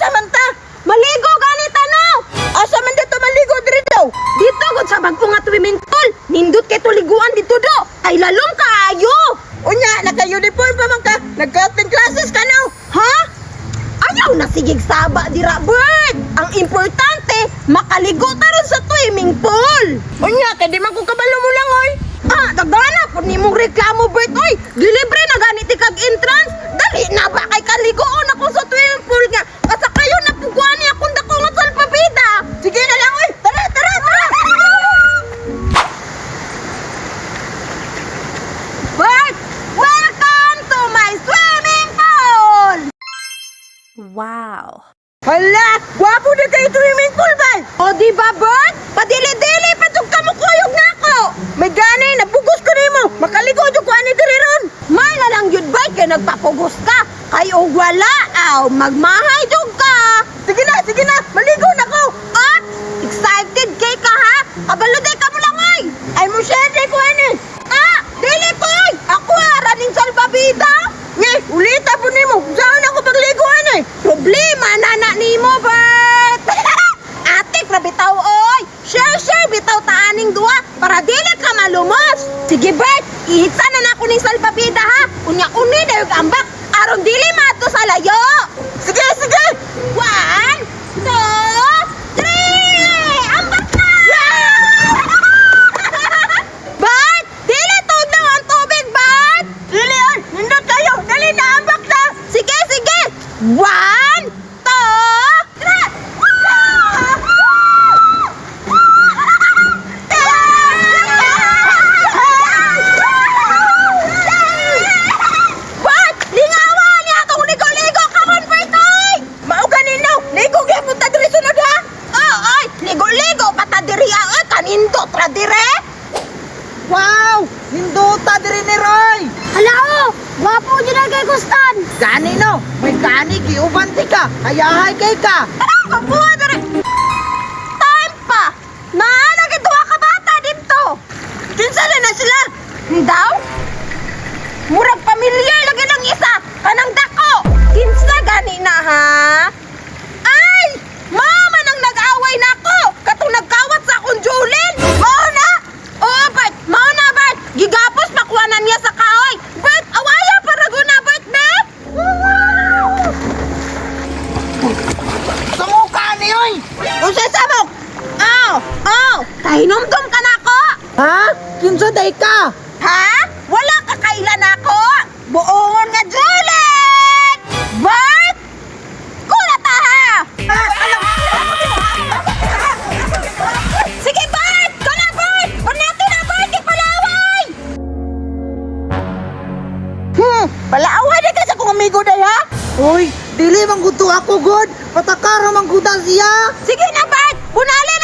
Asa man ta? Maligo gani no. Asa man dito maligo diri daw? Dito gud sa bag-o nga swimming pool. Nindot kay tuliguan dito do. Ay lalom kaayo. Unya, naka-uniform pa man ka. Nagka-attend classes ka no. Ha? Ayaw na sigig saba dira, Bert. Ang importante, makaligo ta ron sa swimming pool. Unya, kay di man ko kabalo mo lang, oy. Ah, dagana po nimong reklamo, Bert, oy. Gilibre na ganit kag entrance. Dali na ba kay kaligoon ako sa swimming pool nga. Kasa kayo na puguan niya akong dako nga salpabida. Sige na lang, oy. Tara, tara, tara. Bert, welcome to my swimming pool. Wow. Hala! Gwapo na kayo swimming pool ba? O di ba, Bert? Padili-dili pa tong kamukuyog na ako! May gani, nabugos ko nimo! Makaligo jud ko ani diri ron! May na lang yun, Bert, kay nagpapugos ka! Kay og wala, aw, magmahay jud ka! Sige na, sige na! Maligo na ko! At, excited kay ka ha? Kabalo day ka mo lang ay! Ay mo share ko ani! Ah! Dili ko ay! Ako ha, running salbabida! Nge, ulita po nimo! Saan ako pagligo ani? Problema na na nimo, Bert! Ate, bitaw oy! Share, share, bitaw taaning duha para dili ka malumos! Sige, Bert! Ihitsa na nako ning salbabida ha! Unya uni dayog ambak aron dili mato sa layo! Sige, sige! One, two, three! Ambak na! Bert! Dili tugnaw ang tubig, Bert! Dili oy! Nindot kayo! Dali na ambak na! Sige, sige! One, two, three! Bert! Lingawa niya akong ligo-ligo karon, Bert, oy! Mao ganino! Ligo gyapon ta diri sunod ha! Oo, oy! Ligo-ligo pa ta diri ah, oy! Kanindot ra dire! Wow! Nindota diri ni Roy! Hala oh! Gwapo jud na kay Gustan. Gani no! May gani giuban ti ka! Hayahay kay ka! Kabuha diri! Time pa! Naa nagituwa ka bata dito! Kinsa na na sila? Daw? Murag pamilyar lagi ng isa! Kanang dako! Kinsa gani na ha? Ay! Mama nang nag-away nako! Katong nagkawat sa akong Julin! Mao na! Oo, Bert! Mao na, Bert! Gigapos makuha na niya sa kahoy! Bert, awaya para guna, Bert, be! Sumuka ni oy! Unsa sabok? Aw, aw, kahinumdum ka na ako. Ha? Kinsa day ka? Ha? Wala ka kailan ako? Buongon nga Julen! Bert! Kulata ha! Sige, Bert! Kana, Bert! Panato na, Bert! Kay palaway! Palaway na ka sa kong amigo day, ha? Uy, dili man gud to ako god. Patakara man gud siya. Sige na, Bert! Bunali